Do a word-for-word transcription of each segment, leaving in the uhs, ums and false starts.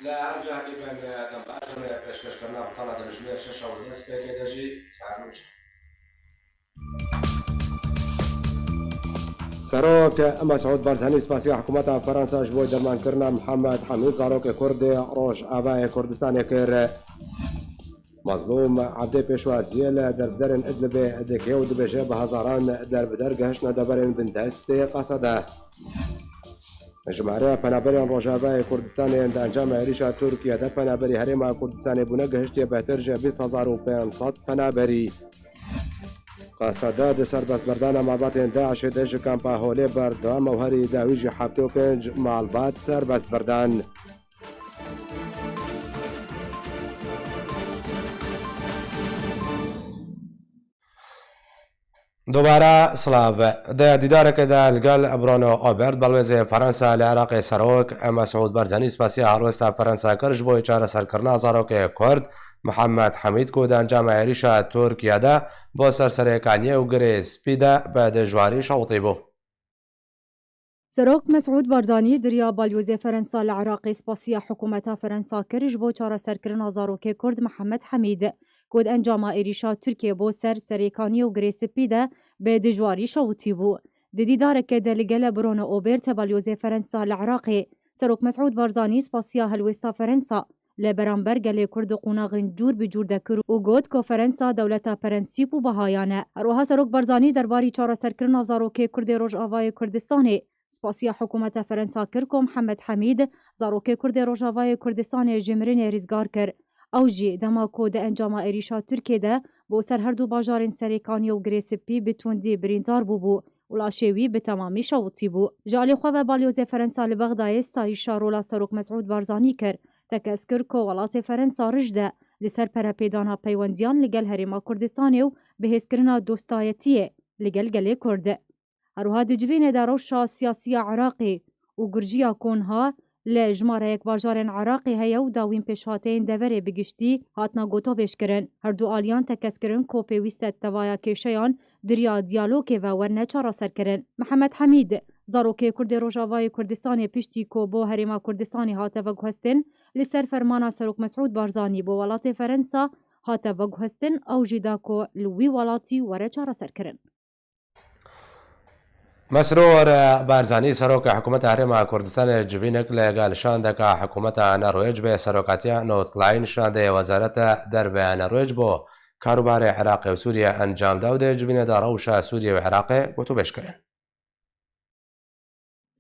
Li her cihekî bin, e, dem baş em ê pêşkêşkirina butana di mijmêr şeş û deh pêkê de jî sernûş. Serok Mesûd Barzanî spasiya hikûmeta Fransa ji bo dermankirina Mihemed Hemîd, zarokê Kurd ê Rojavayê Kurdistanê kir. Mazlûm Ebdê pêşwaziyê li derbderên Idlibê dike û dibêje bi hezaran derbder gehiştine deverên bindestê Qesede. Jimare penaberên Rojavayê Kurdistanê di encama êrîşa Tirkiye de penaberî Herêma Kurdistanê bûne gihiştiye bêhtir ji bîst hezar û pênc sed penaberî. Qesede di serbestberdana malbatên DAIŞê de ji kampa Holê berdewam e û herî dawî jî heftê û pênc malbat serbest berdan. Dubare silav. Di dîdareke de li gel Bruno Obert, balwêzê Fransa li Iraqê, Serok Mesûd Barzanî spasiya helwesta Fransa kir ji bo çareserkirina zarokê Kurd Mihemed Hemîd, ku di encama êrîşa Tirkiye de bo ser Serêkaniyê û Girê Spî de bi dijwarî şewitî bû. Serok Mesûd Barzanî di riya balyozê Ferensa li Iraqê spasiya hikûmeta Ferensa kir ji bo çareserkirina zarokê Kurd Mihemed Hemîd, ku di encama êrîşa Tirkiyê bo ser Serêkanî û Girê Spî de bi dijwarî şewitî bû. Di dîdareke de li gele Bruno Obert, balyozê Ferensa li Iraqê, Serok Mesûd Barzanî spasiya helwesta Ferensa li beramber gelê Kurd û qonaxên cûr bi cûr de kir û got ku Ferensa dewleta prensîp û behayan e. Her wiha Serok Barzanî derbarî çareserkirina zarokê Kurdê Rojavayê Kurdistanê spasiya hikûmeta Ferensa kir ku Mihemed Hemîd, zarokê Kurdê Rojavayê Kurdistanê ji mirinê rizgar kir. Ew jî dema ku di encama êrîşa Tirkiyê de bo ser her du bajarên Serêkanî û Girê Spî bi tundî birîndar bûbû û laşê wî bi temamî şewitî bû. Ji alî xwe ve balyozê Ferensa li Bexdayê stayîşa rola Serok Mesûd Barzanî kir. Tekez kir ku welatê Ferensa rij de li ser perepêdana peywendiyan li gel Herêma Kurdistanê û bihêzkirina dostayetiyê li gel gelê Kurd. Her wiha di civînê de rewşa siyasî ya Iraqê û girjiya ku niha li jimareyek bajarên Iraqê heye û dawîn pêşhateyên deverê bi giştî hatina gotobêjkirin. Her du aliyan tekez kirin ku pêwîst e tevaya kêşeyan di riya diyalogê ve werine çareserkirin. Mihemed Hemîd, zarokê Kurdê Rojavayê Kurdistanê piştî ku bo Herêma Kurdistanê hate veguhestin, li ser fermana Serok Mesûd Barzanî bo welatê Ferensa hate veguhestin, ew jî da ku li wî welatî were çareserkirin. Mesrûr Barzanî, serokê hikûmeta Herêma Kurdistanê civînek li gel şandeka hikûmeta Norwêc bi serokatiya Notline şandeyê Wezareta Derve ya Norwêc bo karûbarê Iraqê û Sûriye encam da û di civînê de rewşa Sûriye û Iraqê gotûbêj kirin.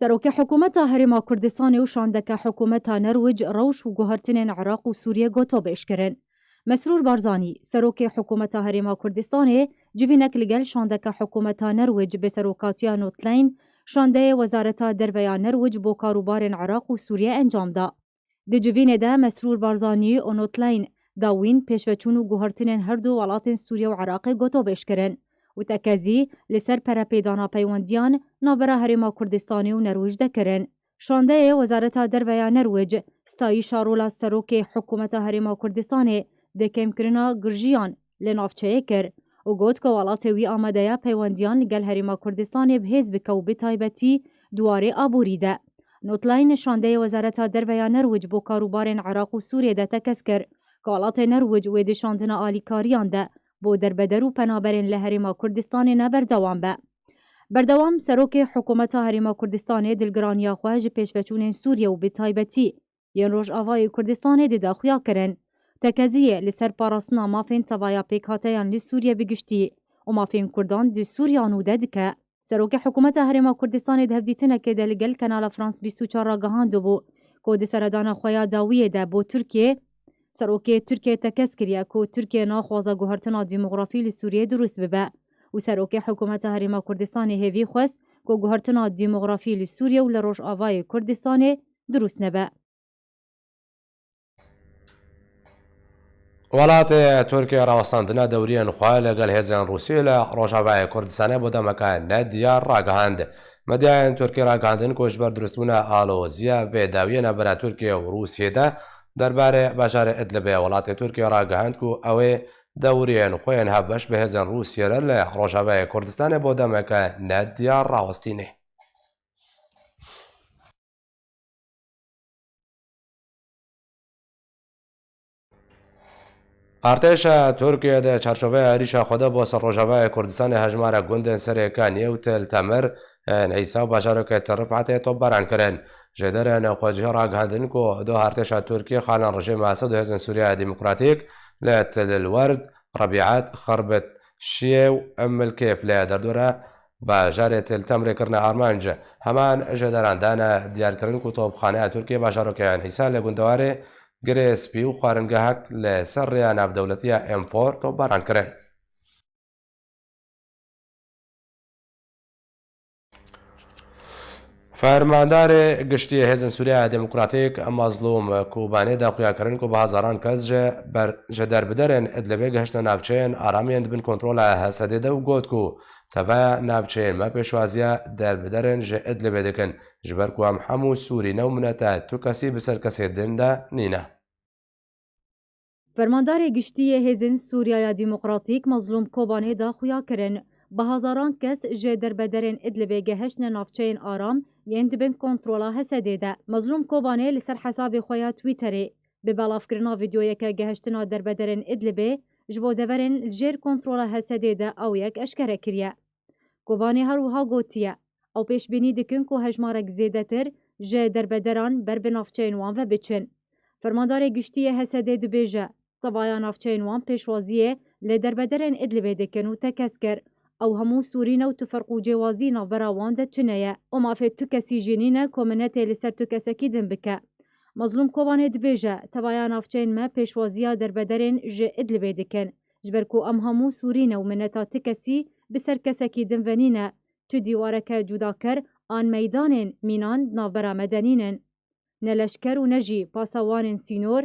Serokê hikûmeta Herêma Kurdistanê û şandeke hikûmeta Norwêc rewş û guhertinên Iraq û Sûriye gotobêj kirin. Mesrûr Barzanî, serokê hikûmeta Herêma Kurdistanê, civînek li gel şandeke hikûmeta Norwêc bi serokatiya Notline, şandeyê Wezareta Derve ya Norwêc bo karûbarên Iraq û Sûriye encam da. Di civînê de Mesrûr Barzanî û Notline dawîn pêşveçûn û guhertinên her du welatên Sûriye û Iraqê gotobêj kirin û tekezî li ser perepêdana peywendiyan navbera Herêma Kurdistanê û Norwêc de kirin. Şandeyê Wezareta Derve ya Norwêc stayîşa rola serokê hikûmeta Herêma Kurdistanê di kêmkirina girjiyan li navçeyê kir û got ku welatê wî amade ye peywendiyan li gel Herêma Kurdistanê bi hêz bike û bi taybetî di warê aborî de. Notline şandeyê Wezareta Derve ya Norwêc bo karûbarên Iraq û Sûriyê de tekez kir ku welatê Norwêc wê di şandina alîkariyan de bo derbeder û penaberên li Herêma Kurdistanê ne berdewam be. Berdewam serokê hikûmeta Herêma Kurdistanê dilgiraniya xwe ji pêşveçûnên Sûriye û bi taybetî yên Rojavayê Kurdistanê dide xuya kirin. Tekeziyê li ser parastina mafên tevaya pêkhateyan li Sûriye bi giştî û mafên Kurdan di Sûriya nû de dike. Serokê hikûmeta Herêma Kurdistanê di hevdîtinekê de li gel Kanala France bîst û çar ragihandibû ku di seredana xwe ya dawiyê de bo Tirkiyê, serokê Tirkiyê tekez kiriye ku Tirkiye naxwaze guhertina demografî li Sûriyê dirust bibe û serokê hikûmeta Herêma Kurdistanê hêvî xwest ku guhertina demografî li Sûriye û li Rojavayê Kurdistanê dirust nebe. Welatê Tirkiye rawestandina dewriyên xwe li gel hêzên Rûsî li Rojavayê Kurdistanê bo demeke nediyar ragihand. Medyayên Tirkî ragihandin ku ji ber dirustbûna aloziya vê dawiyê navbera Tirkiye û Rûsiyê de derbarê bajarê Idlibê welatê Tirkiye ragihand ku ew ê dewriyên xwe yên hevbeş bi hêzên Rûsiyê re li Rojavayê Kurdistanê bo demeke nediyar rawestîne. Artêşa Tirkiyê di çarçoveya êrîşa xwe de bo ser Rojavayê Kurdistanê hejmarek gundên Serêkaniyê û Til Temir, ên Îsa û bajarokê Til Rifetê topbaran kirin. Jêderên xwecihî ragihandin ku du artêşa Tirkiyê xalên rejîma Esed û Hêzên Sûriya Demokratîk li Til El Werd, Rebîet, Xirbit Şiyê û Emmil Kêf li derdora bajarê Til Temrê kirine armanc. Heman jêderan dane diyarkirin ku topxaneya Tirkiyê bajarokê Ên Îsa li gundewarê Girê Spî û xwaringehek li ser rêya navdewletî ya M four topbaran kirin. Fermandarê Giştî yê Hêzên Sûriya Demokratîk Mazlûm Kobanê da xuyakirin ku bi hezaran kes ji ber, ji derbiderên Idlibê gihiştine navçeyên aram yên di bin kontrola Hesedê de û got ku teveya navçeyên me pêşwaziya derbiderên ji Idlibê dikin, ji ber ku em hemû Sûrî ne û mineta tu kesî bi ser kesê din de nîne. Fermandarê Giştî yê Hêzên Sûriyaya Demokratîk Mazlûm Kobanê da xuya kirin, bi hezaran kes ji derbederên Idlibê gehiştine navçeyên aram yên di bin kontrola Hesedê de. Mazlûm Kobanê li ser hesabê xwe ya Twitterê bi belavkirina vîdeoyeke gehiştina derbederên Idlibê ji bo deverên li jêr kontrola Hesedê de ew yek eşkere kiriye. Kobanê her wiha gotiye, ew pêşbînî dikin ku hejmarek zêdetir ji derbederan ber bi navçeyên wan ve biçin. Fermandarê Giştî yê Hesedê dibêje, tevaya navçeyên wan pêşwaziyê li derbederên Idlibê dikin û tekez kir, ew hemû Sûrî ne û tu ferq û cêwazî navbera wan de tune ye û mafê tu kesî jî nîne ku minetê li ser tu kesekî din bike. Mazlûm Kobanê dibêje, tevaya navçeyên me pêşwaziya derbederên ji Idlibê dikin. Ji ber ku em hemû Sûrî ne û mineta ti kesî bi ser kesekî din ve nîne, tu dîwareke cudaker an meydanên mînan di navbera me de nînin. Ne leşker û ne jî pasawanên sînor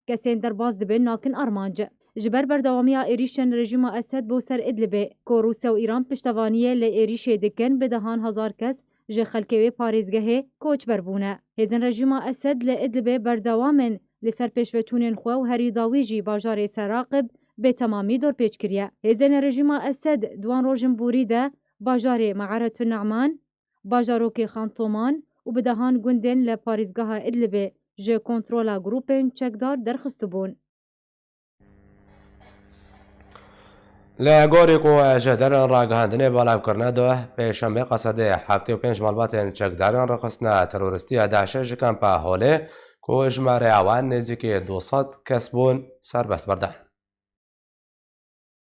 kesên derbas dibin nakin armanc. Ji ber berdewamiya êrîşên rejîma Esed bo ser Idlibê, ku Rûsya û Îran piştevaniyê li êrîşê dikin, bi dehan hezar kes ji xelkê wê parêzgehê koçber bûne. Hêzên rejîma Esed li Idlibê berdewam in li ser pêşveçûnên xwe û herî dawî jî bajarê Seraqib bê temamî dorpêç kiriye. Hêzên rejîma Esed di wan rojên borî de bajarê Me'eretun Ne'man, bajarokê Xan Toman û bi dehan gundên li parêzgeha Idlibê ji kontrola grûpên çekdar derxistibûn. Li gorî ku ji derên ragihandinê belav kirine, di pêşemê Qesedê heftê û pênc malbatên çekdarên rêxistina terorîstî ya DAIŞê ji kampa Holê, ku jimareya wan nêzîkî du sed kes bûn, serbest berdan.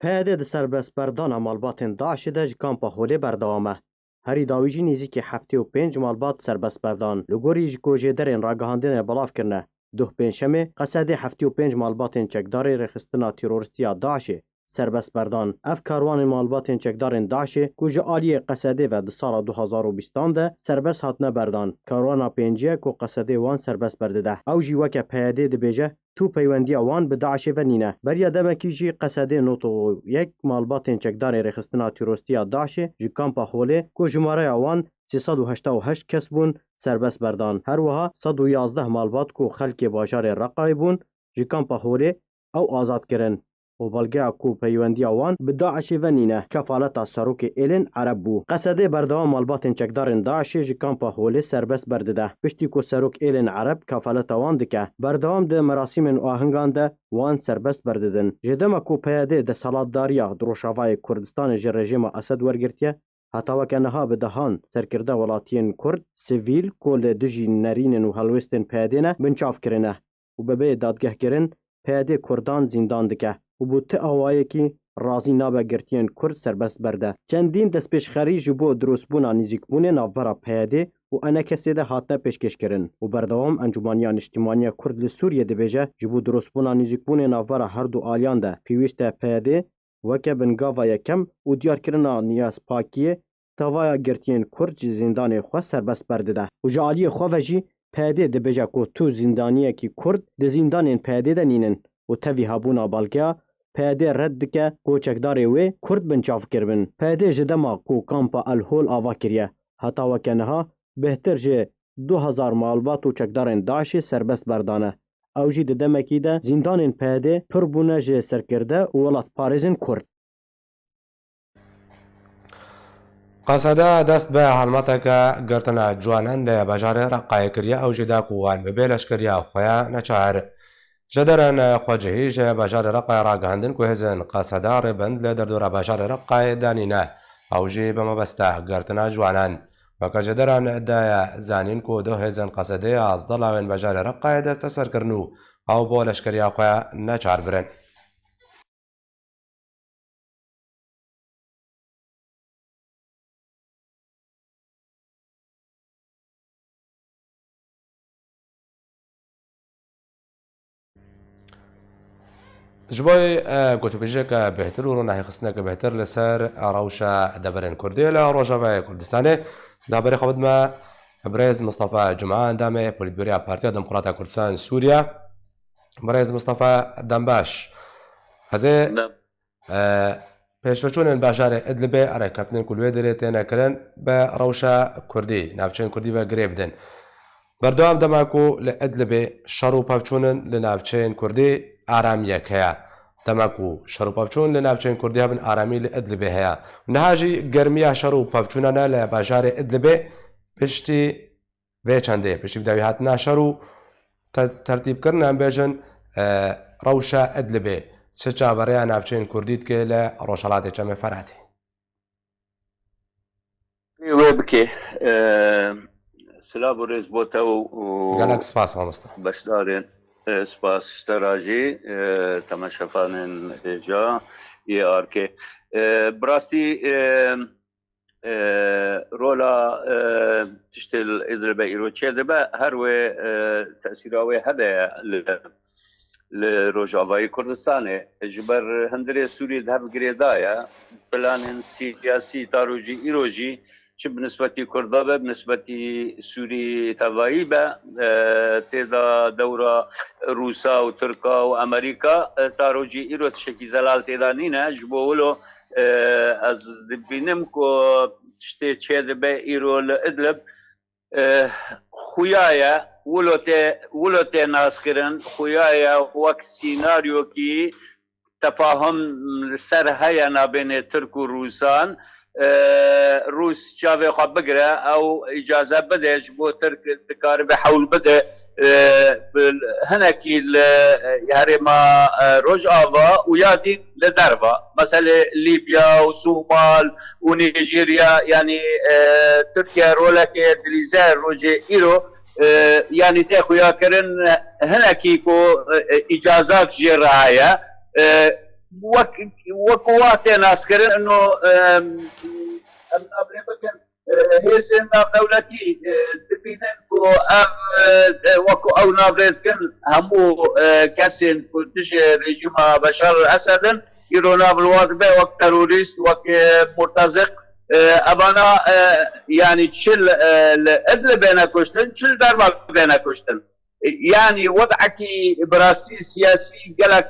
PYD di serbestberdana malbatên DAIŞê de ji kampa Holê berdewam e. Herî dawî jî nêzîkî heftê û pênc malbat serbest berdan. Li gorî ji ku jêderên ragihandinê belav kirine, duh pêncşemê Qesedê heftê û pênc malbatên çekdarê rêxistina terorîstî ya DAIŞê serbest berdan. Ev karwanên malbatên çekdarên DAIŞê ku ji aliyê Qesedê ve di sala du hazar û bîstan de serbest hatine berdan, karwana pêncî ye ku Qesedê wan serbest berdide. Ew jî weke PYD dibêje, tu peywendiya wan bi DAIŞê ve nîne. Beriya demekî jî Qesedê nod û yek malbatên çekdarên rêxistina terorîstî ya DAIŞê ji kampa Holê ku jimareya wan sê sed û heşta û heşt kes bûn, serbest berdan. Her wiha sed û yazdeh malbat ku xelkê bajarê Reqayê bûn, ji kampa Holê ew azad kirin û belgeya ku peywendiya wan bi DAIŞê ve nîne, kefaleta serokê êlên Ereb bû. Qesedê berdewam malbatên çekdarên DAIŞê ji kampa Holê serbest berdide. Piştî ku serok êlên Ereb kefaleta wan dike, berdewam di merasîmên û ahingan de wan serbest berdidin. Ji dema ku PYD desthilatdariya di Rojavayê Kurdistanê ji rejîma Esed wergirtiye, heta weke niha bi dehan serkirde welatiyên Kurd, sivîl ku li dijî nerînên û helwestên PYDê ne, binçav kirine û bi bê dadgehkirin PYD Kurdan zîndan dike û bi ti awayekî razî nabe girtiyên Kurd serbest berde. Çendîn destpêşxerî ji bo dirustbûna nêzîkbûnê navbera PYDê û ENKSê de hatine pêşkêşkirin û berdewam Encûmaniya Niştimaniya Kurd li Sûriyê dibêje, ji bo dirustbûna nêzîkbûnê navbera her du aliyan de pêwîst e PYD weke bingava yekem û diyarkirina niyazpakiyê tevaya girtiyên Kurd ji zîndanê xwe serbest berdide û ji aliyê xwe ve jî PYDê dibêje ku tu zîndaniyekî Kurd di zîndanên PYDê de nînin û tevî hebûna belgeya PYDê red dike ku çekdarê wê Kurd binçav kiribin. PYDê ji dema ku kampa El Hol ava kiriye heta weke niha bêhtir ji du hezar malbat û çekdarên DAIŞê serbest berdane. Ew jî di demekî de zîndanên PYDê pir bûne ji serkirde û welatparêzên Kurd. Qesede dest bi helmeteke girtina ciwanan li bajarê Reqayê kiriye, ew jî da ku wan bi bê leşkeriya xwe ya neçar. Ji derên xwecihî ji bajarê Reqayê ragihandin ku hêzên Qeseda rêbend li derdora bajarê Reqayê danîne. Ew jî bi mebesta girtina ciwanan. Weke ji derên daye zanîn ku du hêzên Qesedê ya Azdela yên bajarê Reqayê desteser kirin û ew bo leşkeriya xwe neçar birin. Ji bo, e, gotûbêjeke bêhtir û ronahîxistineke bêhtir li ser rewşa deverên Kurdî li Rojavayê Kurdistanê, ez navberê xwe bidime birêz Mistefa Cuma, endamê Polîtbûroya Partiya Demokrata Kurdistan Sûriye. Birêz Mistefa, dem baş. Ez ê, Dem. e, pêşveçûnên bajarê Idlibê, rêkeftinên ku li wê derê têne kirin, bi rewşa Kurdî, navçeyên Kurdî ve girê bidin. Berdewam dema ku li Idlibê şer û pevçûn in, li navçeyên Kurdî aramiyek heye. Dema ku şer û pevçûn li navçeyên Kurdî hebin, aramî li Idlibê heye. Niha jî germiya şer û pevçûnan e li bajarê Idlibê piştî vê çendê, piştî bi dawî hatina şer û te-, tertîbkirina, em bêjin, e, rewşa Idlibê çi çaverêya navçeyên Kurdî dike li Rojhelatê Çemê Feratê? Wê bike. E, silav û rêz bo te û, û Gelek spas, mamoste. Beşdarên. E, spas ji te re jî, e, temaşevanên hêja yê arkê. E, bi rastî, e, e, rola, e, tiştê li Idlibê îro çêdibe, her wê, e, tesîra wê hebe li, li Rojavayê Kurdistanê. Ji ber hundirê Sûriyê di hev girê de ye. Planên siyasî ta rojî îro jî çi bi nisbetî Kurda be, bi nisbetî Sûrî tevayî be, e, tê de dewra Rûsa û Tirka û Amerîka, e, ta rojî îro tiştekî zelal tê de nîne. Ji bo wilo, e, ez dibînim ku tiştê çêdibe îro li Idlib, e, xuya ye, wilo tê, wilo tê naskirin, xuya ye wek sînaryokî tefahum li ser heye nabênê Tirk û Rûsan. E, Rûs çavê xwe bigire, ew îcaze bide, ji bo Tirk dikaribe hewl bide, e, bi hinekî li herêma, e, Rojava û ya dî li derva. Meselê Lîbya û Sûmal û Nîjerya, yanî, e, Tirkiye rolekê dilîze rojê îro, e, yanî tê xuyakirin hinekî ku, e, e, îcazak jê re heye. E, wek, wek wa tê naskirin, ino, e, em navê bikin, e, hêzên navdewletî, e, dibînin ku ev, e, e, wek ew navê dikin, hemû, e, kesên ku dijî rejîma Beşar el Esed in, îro nav li wan dibe wek terorîst, wek, e, murteziq. E, evana, e, yanî çi li, e, li Idlibê bêne kuştin, çi li derva bêne kuştin. E, yanî wed'ekî bi rastî siyasî gelek,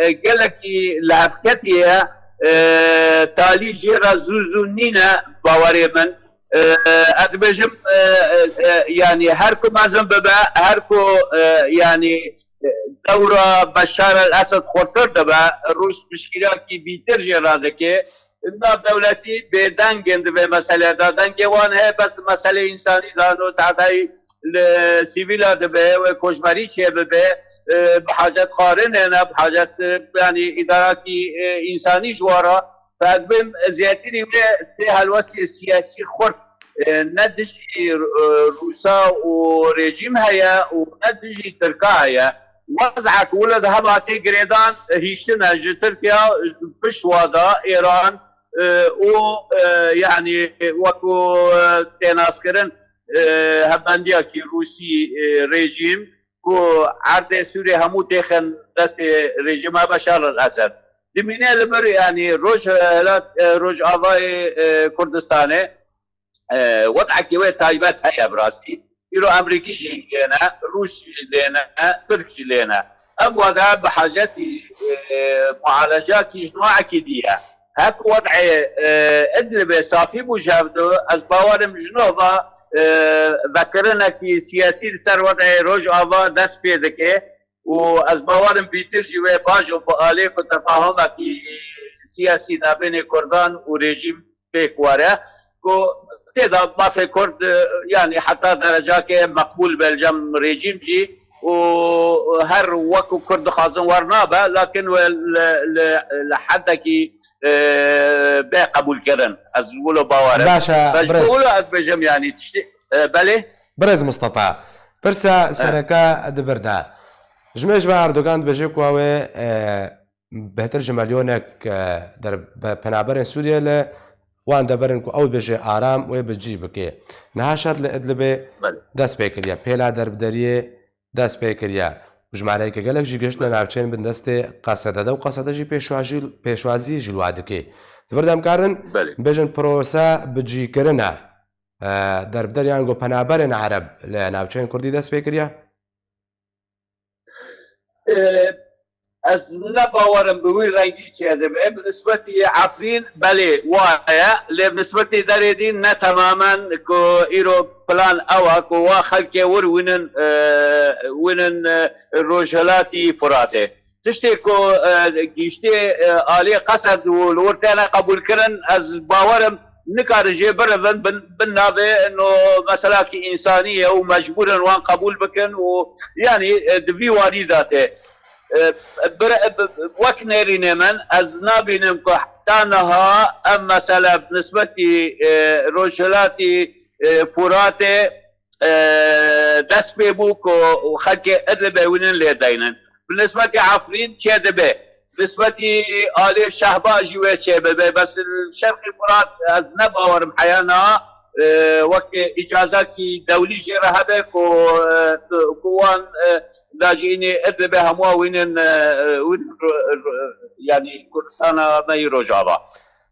e, gelekî lihevketî ye, e, talî jê re zû zû nîne bawerê min. E, ez dibêjim, e, e, e, yanî her ku mezin bibe, her ku, e, yanî, e, dewra Beşar el Esed xurtir dibe, Rûs piştgiriyekî bîtir jê re dike. Navdewletî bêdeng in di vê meselê de. Dengê wan heye, bes meselê însanî de, no tehdayî li sivîla dibe, wê koçberî çêbibe, e, bi hacet xwarinê ne, bi hacet, e, yanî îdarakî, e, însanî ji wan re. Fedbin zêtirî wê tê helwestê siyasî xurt, e, ne dijî, e, Rûsa û rejîm heye û ne dijî Tirka heye. Wez'ek wilo di heva tê girêdan, e, hiştine ji Tirkiye, pişt wa da Îran, e, û, e, yanî wekû, e, tê naskirin, e, hevbendiyekî Rûsî, e, rejîm ku erdê Sûriyê hemû têxin destê rejîma Beşar el Esed. Dimîne li vir, yanî Rojhilat, e, Rojavayê, e, Kurdistanê, e, wed'ekî wê taybet heye bi rastî. Îro Amerîkî jî lê ne, Rûs jî lê ne, Tirk jî lê ne. Ev wade bi hacetî, e, mualejekî ji nû ekî dî ye. Hek wed'ê, e, Idlibê safî bû ji hev du, ez bawerim ji nû ve, e, vekirinekî siyasî li ser wed'ê Rojava dest pê dike. Û ez bawerim bîtir jî wê bajo bi alê ku tefahumekî siyasî nabênê Kurdan û rejîm pêk were, ku tê de mafê Kurd, e, yanî heta derecakê meqbûl be li cem rejîm jî û her wekû Kurd dixwazin wernabe, lakin we li, li, li hedekî, e, bê qebûlkirin. Ez wilo bawer im. Baş e, Be ji bo birêz. wilo ez bêjim, yanî tiştê, e, belê? Birêz Mustafa, pirsa E. sereke di vir de. Ji me ji Erdogan dibêje ku ew ê, e, bêhtir ji milyonek, e, der-, be-, penaberên Sûriyê li wan deverin ku ew dibêje aram wê bi cî bike. Niha şer li Idlibê Belê. dest pê kiriye. Pêla derbideriyê dest pê kiriye. Û jimareyeke gelek jî gihiştine navçeyên bin destê Qesede de û Qesede jî pêşwajî-, pêşwazî ji li wa dike. Di vir de em karin Belê. bêjin prose bi cî kirine, e, derbideriyan ku penaberên Ereb li navçeyên Kurdî dest pê kiriye? Ê, ez ne bawerim bi wî rengî çêdibe. Bi nisbetî Efrîn belê waye, lê bi nisbetî derê dî ne temamen ku îro plan ew e ku wa xelkê wir wînin, e, wînin, e, rojhilatî Furatê. Tiştê ku, e, giştê, e, aliyê Qesed û li wir têne qebûlkirin, ez bawerim nikarin jê birevin bin, bin navê no meselakî însanî ye û mecbûr in wan qebûl bikin û yanî, e, di vî warî de tê. E, bir, e, b-, wek nêrînê min ez nabînim ku heta niha ev mesele bi nisbetî, e, Rojhilatî, e, Furatê, e, dest pê bû ku xelkê Idlibê wînin lê deynin. Bi nisbetî Efrîn çê dibe. Bi nisbetî alê Şehba jî wê çê bibe. Bes li Şerqî Furat ez ne bawerim heya niha, e, wek îcazakî dewlî jê re hebe ku, e, ku wan, e, dajînî Idlibê hemû wînin, e, wînin ro-, ro-, yanî Kurdistana me yî Rojava.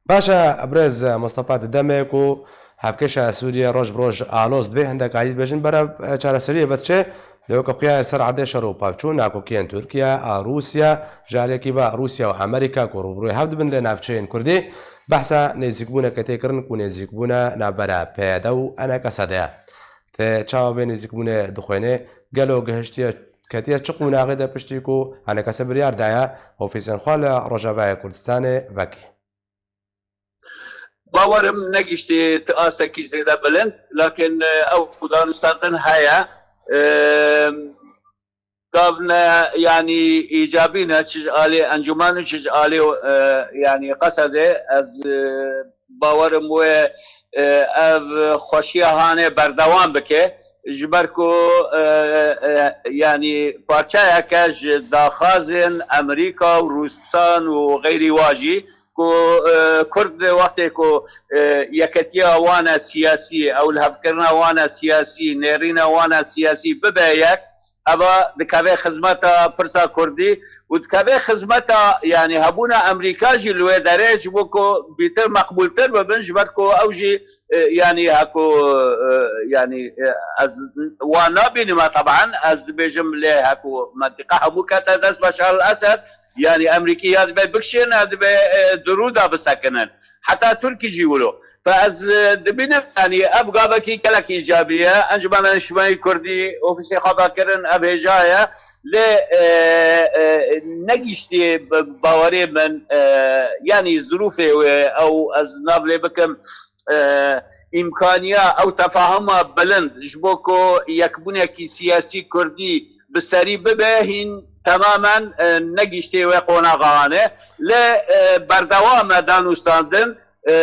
Baş e, birêz Mustafa, di demê ku hevkêşa Sûriye roj bi roj aloz dibe, hindek alî dibêjin berev, e, çareseriyê ve diçe, lê weke xuya li ser erdê şer û pevçûn nakokiyên Tirkiye a Rûsya, ji aliyekî ve Rûsya û Amerîka ku rûbirûyê hev dibin lê navçeyên Kurdî, behsa nêzîkbûneke tê kirin ku nêzîkbûne navbera P Y D û E N K S de ye. Te çawa vê nêzîkbûnê dixwêne? Gelo gihiştiye, ketiye çi qonaxê de piştî ku E N K S biryar daye ofîsên xwe li Rojavayê Kurdistanê veke? Bawerim negiştî ti asekî zêde bilind, lakin, e, ew danûstandin heye. E, gav ne, yanî îcabî ne, çi ji alê encûman û çi ji alê, e, yanî Qesedê. Ez, e, bawerim wê, e, ev xweşiya hanê berdewam bike. Ji ber ku, e, e, yanî parçeyeke ji daxwazên Amerîka û Rûsan û xeyrî wa jî ku, e, Kurd wextê ku, e, yeketiya wan e siyasî, ew lihevkirina wan e siyasî, nêrîna wan e siyasî bibe yek, eva dikeve xizmeta pirsa Kurdî û dikeve xizmeta, yanî hebûna Amerîka jî li wê derê ji bo ku bîtir meqbûltir bibin, ji ber ku ew jî, e, yanî heko, e, yanî, e, ez wan nabînime, teban ez dibêjim lê heko mentiqa hemû kete dest Beşar el Esed, yanî Amerîkî ya dibe bikişêne, dibe, e, di rû de bisekinin. Heta Tirkî jî wilo. Fe ez, e, dibînim, yanî ev gavekî gelek îcabî ye. Encûmena Niştimanî Kurdî ofîsê xwe vekirin, ev hêja ye. Lê, e, e, negihiştiye bi bawerê min, e, yanî zirûfê wê ew ez nav lê bikim, e, îmkaniya ew tefahuma bilind ji bo ku yekbûnekî siyasî Kurdî bi serî bibe, hîn temamen, e, negihiştê wê qonaxa ane. Lê, e, berdewam e danûstandin, e,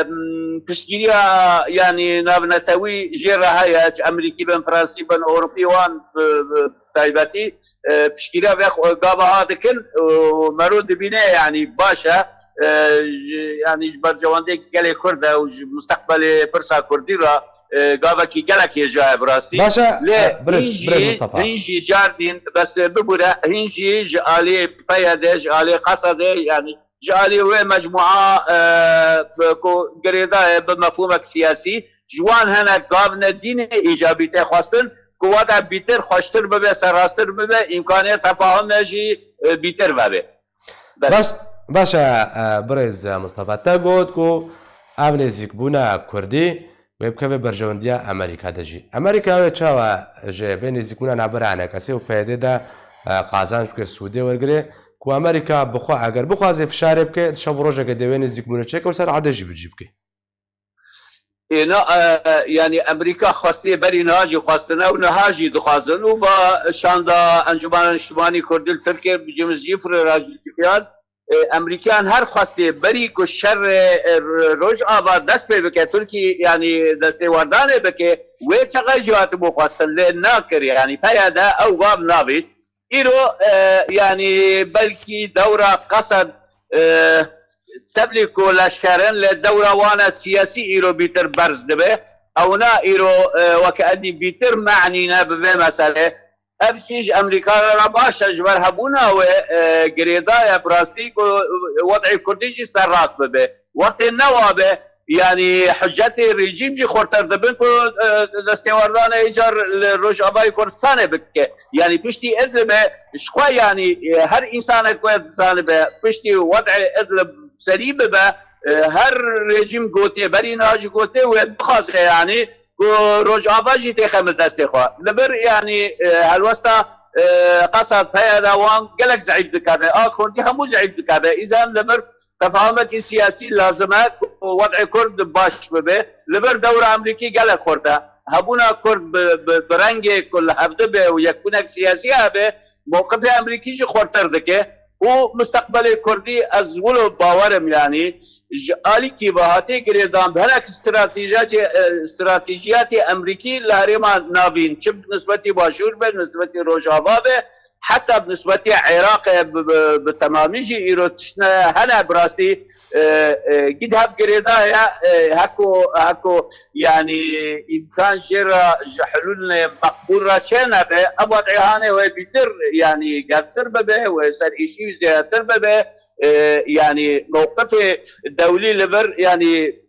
m, piştgiriya, yanî navnetewî jê re heye, ji Amerîkî bin, Fransî bin, Ewropî wan, e, e, taybetî, e, piştgiriya vê xwe-, gava ha dikin û mero dibîne, yanî baş e, e, ji, yanî ji berjewendê gelê Kurd e û ji musteqbelê pirsa Kurdî re, e, gavekî gelek hêja ye bi rastî. Baş e, Lê e, birêz, hîn jî, birêz Mustafa. Hîn jî cardîn, bes bibûre, hîn jî ji alî P Y D, ji alî Qesedê, yanî ji alî wê mecmua, e, ku girêdayê bi mefhûmek siyasî, ji wan hinek gav ne dînê îcabî tê xwestin, ku wada bîtir, xweştir bibe, serrastir bibe, îmkanê tefahumê jî, e, bîtir vebe. Belê. Baş, baş e, e, birêz Mustafa, te got ku ev nêzîkbûna Kurdî wê bikeve berjewendiya Amerîka de jî. Amerîka wê çawa ji vê nêzîkbûna navbera E N K S û P Y D de, e, qazanç bike, sûdê wergire, ku Amerîka bixwe, eger bixwaze fişarê bike, di şev û rojeke dê wê nêzîkbûnê çêke û ser erdê jî bi cî bike? Êna, e, yanî Amerîka xwestiye berî niha jî xwestine û niha jî dixwazin û ba şanda Encûmena Niştimanî Kurdî li Tirkiye bi cimizî firê re jî civiyan, e, Amerîkiyan her xwestiye berî ku şerê, e, Rojava dest pê bike, Tirkî yanî destêwerdanê bike, wê çaxê jî hatibû xwestin lê nakir, yanî P Y D ew gav navît. Îro, e, yanî belkî dewra Qesed, e, tevlî ku leşker in, lê dewra wan e siyasî îro bîtir berz dibe. Ewna îro, e, weke edî bîtir me'nî ne bi vê meselê. Ev jî ji Amerîka re baş e, ji ber hebûna wê, e, girêdayî ye bi rastî ku wed'ê Kurdî jî serrast bibe. Wextê newa be, yanî hicetê rejîm jî xurtir dibin ku, e, destêwerdanê îcar li Rojavayê Kurdistanê bike. Yanî piştî Idlibê ji xwe, yanî, e, her însanek wê dizanibe, piştî wed'ê Idlib serî bibe, e, her rejîm gotiye, berî niha jî gotiye wê bixwaze, yanî ku Rojava jî têxe min destê xwe. Li vir, yanî, e, helwesta, e, Qesed, P Y D wan gelek zeîf dikabe. A Kurdî hemû zeîf dikabe. Îzen li vir tefahumekî siyasî lazim e ku wed'ê Kurd baş bibe. Li vir dewra Amerîkî gelek xurt e. Hebûna Kurd bi, bi, bi rengê ku li hevdi be û yekbûnek siyasî hebe, mewqifê Amerîkî jî xurtir dike. Û misteqbelê Kurdî ez wilo bawer im, yanî ji alîkî ve hatê girêdan bi hinek stratejiyatê, e, stratejiyatê Amerîkî li Herêma Navîn, çi bi nisbetî Başûr be, nisbetî Rojava be, heta bi nisbetî Iraqê bi, bi, bi temamî jî îro tiştine hene bi rastî, e, e, gîd hev girêdaye, e, heko, heko, yanî îmkan jê re ji hilûlê meqbûl re çênebe, ev wed'ê hanê wê bîtir, yanî germtir bibe, wê ser îşî zêdetir bibe, e, yanî mewqifê dewlî li vir, yanî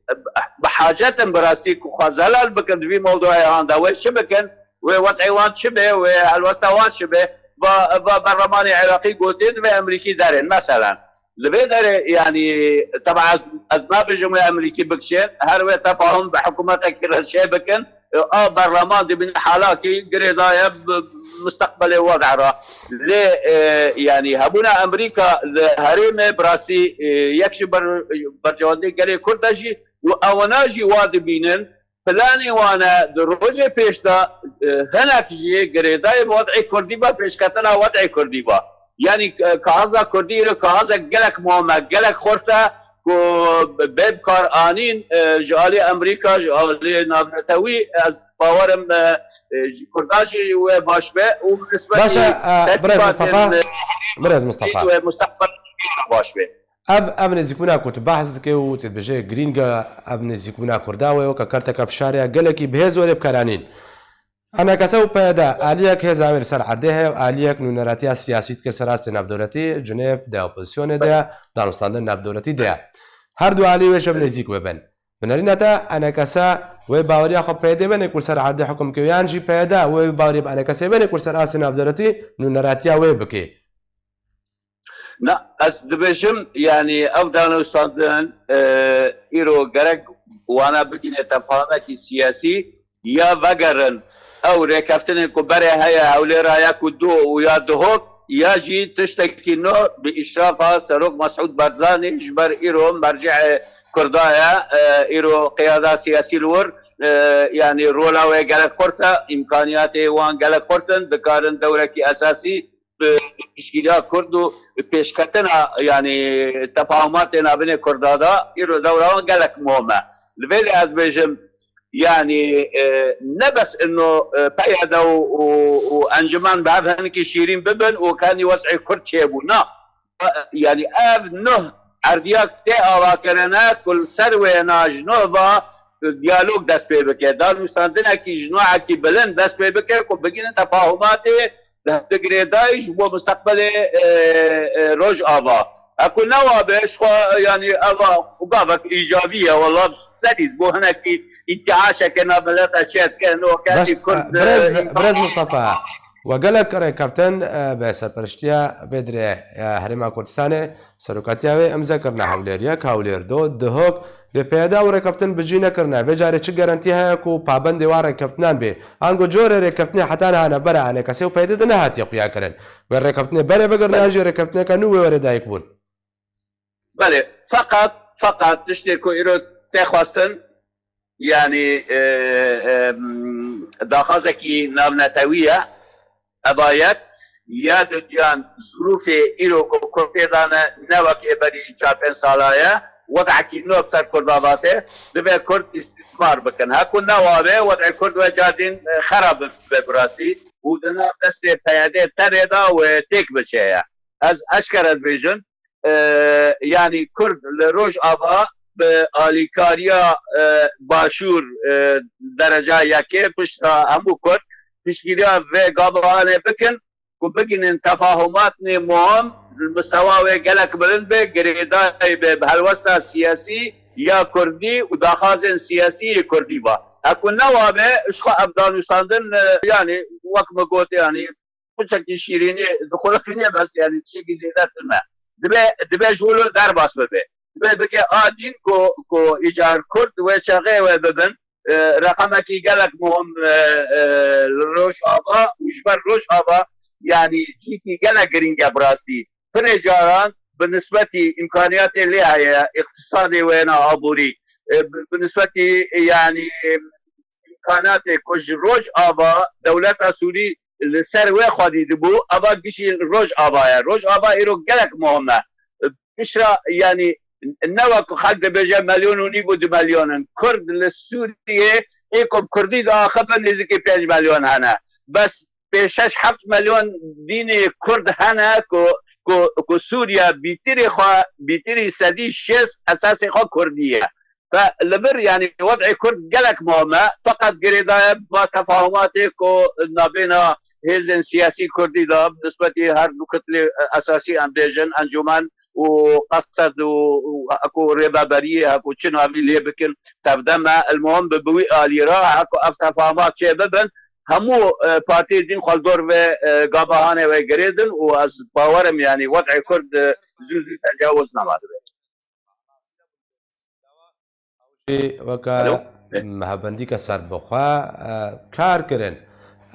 bi hacet in bi rastî ku xwe zelal bikin di vî mewduayê han de, wê çi bikin, wê wed'ê wan çi be, wê helwesta wan çi be, va, va berlemanê Iraqî gotiye divê Amerîkî derin, meselen. Li vê derê, yanî, teba ez, ez nabêjim wê Amerîkî bikişên, her wê tefahum bi hikûmetekî re çê bikin, e, a berleman dibîne halakî girêdaye bi misteqbelê wed'e re. Lê, e, yanî hebûna Amerîka li herêmê bi rastî, e, yek ji ber-, berjewendê gelê Kurd e jî û ewana jî wa dibînin, planê wan e di rojê pêş de, e, hinek jî girêdayî bi wed'ê Kurdî be, pêşketina wed'ê Kurdî be. Yanî, e, kahaza Kurdî îro kahazek gelek muhim e, gelek xurt e ku bê bikaranîn, e, ji alî Amerîka, ji alî navnetewî, ez bawer im, e, e, ji Kurdan jî wê baş be û bi nisbetî Baş e, e, birêz tertîbatên, Mistefa, e, birêz Mistefa. Wê misteqbel baş be. Ev, ev nêzîkbûna ku tu behs dike û tu dibêje girîng e, ev nêzîkbûna Kurda wê weke karteke fişarê ye, gelekî bi hêz were bikaranîn. Enekese û P Y D aliyek hêza wê li ser erdê heye û aliyek nûneratiya siyasî dikir ser astê navdewletî, Cinêv de opozisyonê de ye, danûstandin navdewletî de ye. Her du alî wê ji hev nêzîk wê bin. Bi nerîna te Enekese wê baweriya xwe P Y D bene ku li ser erdê hukm ke yan jî P Y D wê bawerî bi Enekesê bene ku li ser astê navdewletî nûneratiya wê bike? Na, ez dibêjim, yanî ev danûstandin, e, îro gerek wana bigîne tefahumekî siyasî ya vegerin ew rêkeftinên ku berê heye Hewlêra yek û du û ya Duhok, ya jî tiştekî nû bi îşrafa Serok Mesûd Barzanî ji ber îro mercihê Kurda ye, e, îro qiyada siyasî li wir, e, yanî rola wê gelek xurt e, îmkaniyatê wan gelek xurt in, dikarin dewrekî esasî bi piştgiriya Kurd û pêşketina, yanî tefahumatê navînê Kurda de îro dewra wan gelek muhim e. Li vê de ez dibêjim, yanî, e, ne bes ino, e, P Y D û, û, û encûmen bi hev hinekî şîrîn bibin û kenî wez'ê Kurd çêbû. Na, yanî ev nuh erdiya tê avakirine ku li ser wêna ji nuh va diyalog dest pê bike, danûstandinekî ji nuhekî bilind dest pê bike ku bigihînin tefahumatê di girêdayî ji bo misteqbelê, e, e, Rojava. Eku newa be, ji xwe, yanî, eva gavek îcabî ye, wela serî bo hinekî întiaşeke navmilete çêdike, no Baş, kesî Kurd, e, birêz, e, birêz Mistefa, we gelek rêkeftin, e, bi serpereştiya vê dirê, e, Herêma Kurdistanê, serokatiya wê imze kirine Hewlêr yek, Hewlêr du, Duhok, lê P Y D ew rêkeftin bi cî nekirine. Vê carê çi garantî heye ku pabendê wan rêkeftinan bê? Ango corê rêkeftinê heta niha navbera Enekesê û P Y D de nehatiye xuyakirin. Wê rêkeftinê berê vegerin, Belê. Yan jî rêkeftineke nû wê were dayik bûn? Belê, feqet, feqet tiştê ku îro tê xwestin, yanî e, e, daxwazekî navnetewî ye. Ebayet ya di duyan zirûfê îro ku Kurd tê de ne, ne wekê berî çar pênc sala ye. Wedekî nû bi ser Kurda ve tê, divê Kurd îstîsmar bikin. Heku ne wabe, wedê Kurd we cardîn e, xera bibe bi rastî. Û di nav destê P Y D terê de wê têk biçe ye. Ez eşkere dibêjim, e, yanî Kurd li Rojava bi alîkariya e, Başûr e, dereca yekê pişta hemû Kurd piştgiriya vê gavanê bikin ku bigihînin tefahumatnê muhim, li mistewa wê gelek bilind be, girêdayî be bi helwesta siyasî ya Kurdî û daxwazên siyasî yê Kurdî ve. Heku ne wabe, ji xwe ev danûstandin e, yanî wek min got, yanî piçekî şîrînî dixulqîne, bes yanî tiştekî zêdetir ne. Dibe, dibe ji wilo derbas bibe. Dibe bike a dîn ku, ku îcar Kurd wê çaxê wê bibin, e, reqemekî gelek muhim e, e, li Rojava û ji ber Rojava yanî cîkî gelek girîng e bi rastî. Pirê caran bi nisbetî îmkaniyatê lê heye, îqtisadê wêna aborî, e, bi, bi nisbetî yanî îmkaniyatê ku ji Rojava dewleta Sûrî li ser wê xwedî dibû, eva gişî Rojava ye. Rojava îro gelek muhim e. Pişra, yanî ne wek xelk dibêje milyon û nîv û du milyon in. Kurd li Sûriyê ê ku bi Kurdî diaxifin nêzîkî pênc milyon hene. Bes pê şeş heft milyon dînê Kurd hene ku, ku, ku Sûriye bîtirê xwe, bîtirî sedî şêst esasê xwe Kurdî ye. Fe li vir, yanî, wed'ê Kurd gelek muhim e. Feqet girêdaye ba tefahumatê ku nabêna hêzên siyasî Kurdî de, bi nisbetî her du kitlê esasî, em bêjin, encûmen û qesed û, û heku rêveberiyê, heku çi navî lê bikin, tevdem e. El muhim bi, bi wî alî re, heku ev tefahumat çê bibin, hemû e, partiyê dîn xwe li dor vê e, gava hanê wê girêdin û ez bawerim, yanî, wed'ê Kurd e, zû zû tecawuz nema dibe. Jî weke Alo? Hevbendîke serbixwe e, kar kirin.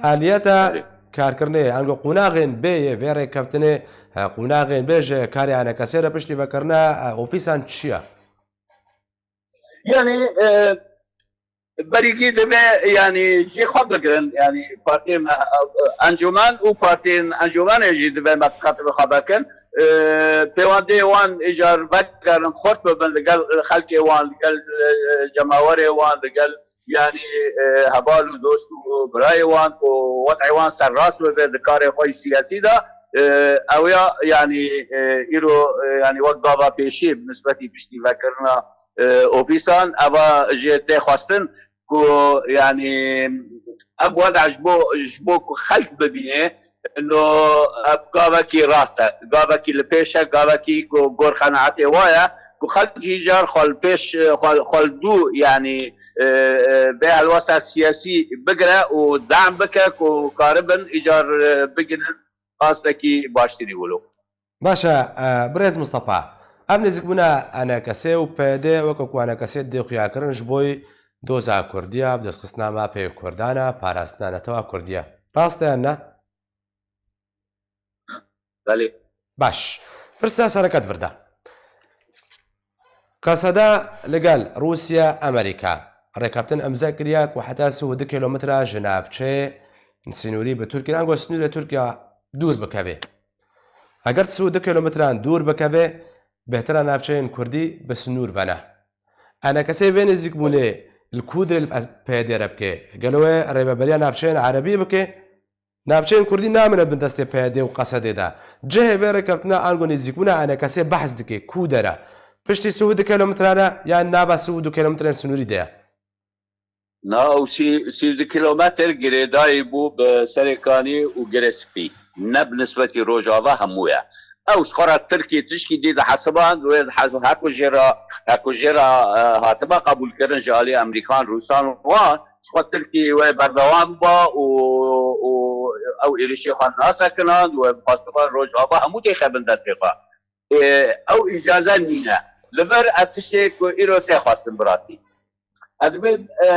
Aliyeta Belê. Karkirinê, ango qonaxên bê yê vê rêkeftinê, e, qonaxên bê ji karê enekesê re piştî vekirina e, ofîsan çi ye? Yanî e, berîkî divê, yanî, cî xwe bigirin, yanî, partiyên me, e, encûmen û partiyên encûmenê jî divê me bi xetirê xwe vekin. E, pêwendiyê wan îcar vegerin, xurt bibin li gel xelkê wan, li gel e, cemawerê wan, li gel, yanî, e, heval û dost û birayê wan û wed'ê wan serrast bibe di karê xwe yî siyasî de. E, ew ya, yanî, e, îro, e, yanî, wek gava pêşî bi nisbetî piştî vekirina e, ofîsan, eva jê tê xwestin ku, yanî, ev weda ji bo, ji bo ku xelk bibîne, no, ev gavekî rast e, gavekî li pêş e, gavekî ku gor qenaetê wa ye ku xelk îcar xwe li pêş, xwe, xwe li dû, yanî, e, e, vê helwesta siyasî bigire û dem bike ku karibin îcar e, bigihînin astekî baştirî wilo. Baş e, e, birêz Mistefa. Ev nêzîkbûna enekesê û P Y D weke ku enekesê dê xuyakirin ji bo doza Kurdî ye, bi destxistina mafê Kurdan e, parastina netewa Kurdî ye. Rast e yan ne? Belê. Baş. Pirsa sereke di vir de. Qeseda li gel Rûsya, Amerîka rêkeftin îmze kiriye ku heta sî û du kîlometre ji navçeyê sînorî bi Tirkiye, ango sînorê Tirkiye dûr bikeve. Eger sî û du kîlometreyan dûr bikeve, bêhtir e navçeyên Kurdî bi sînor ve ne. Enekesê vê nêzîkbûnê li ku dirê li P Y D re bike? Gelo wê rêveberiya navçeyên Erebî bike? Navçeyên Kurdî namîne bin destê P Y D û Qesedê de. Cihê vê rêkeftina ango nêzîkbûna enekesê behs dike, ku der e? Piştî sî û du kîlometran e yan nava sî û du kîlometrên sînorî de ye? Na, ew sî, sî û du kîlometr girêdayî bû bi Serêkanî û Girê Spî. Ne bi nisbetî Rojava hemû ye. Ew ji xwe re Tirkî tişkî dî dihesiband, wê dihes-, heku jê re, heku jê re, e, hatibe qebûlkirin ji alî Amerîkan, Rûsan wan, ji xwe Tirkî wê berdewam ba û, û ew êrişê xwe nasekinand, wê bixwestiba Rojava hemû têxe bin destê xwe. E, ew îcaze nîne. Li vir ev tiştê ku îro tê xwestin bi rastî. Ez dibêm, e,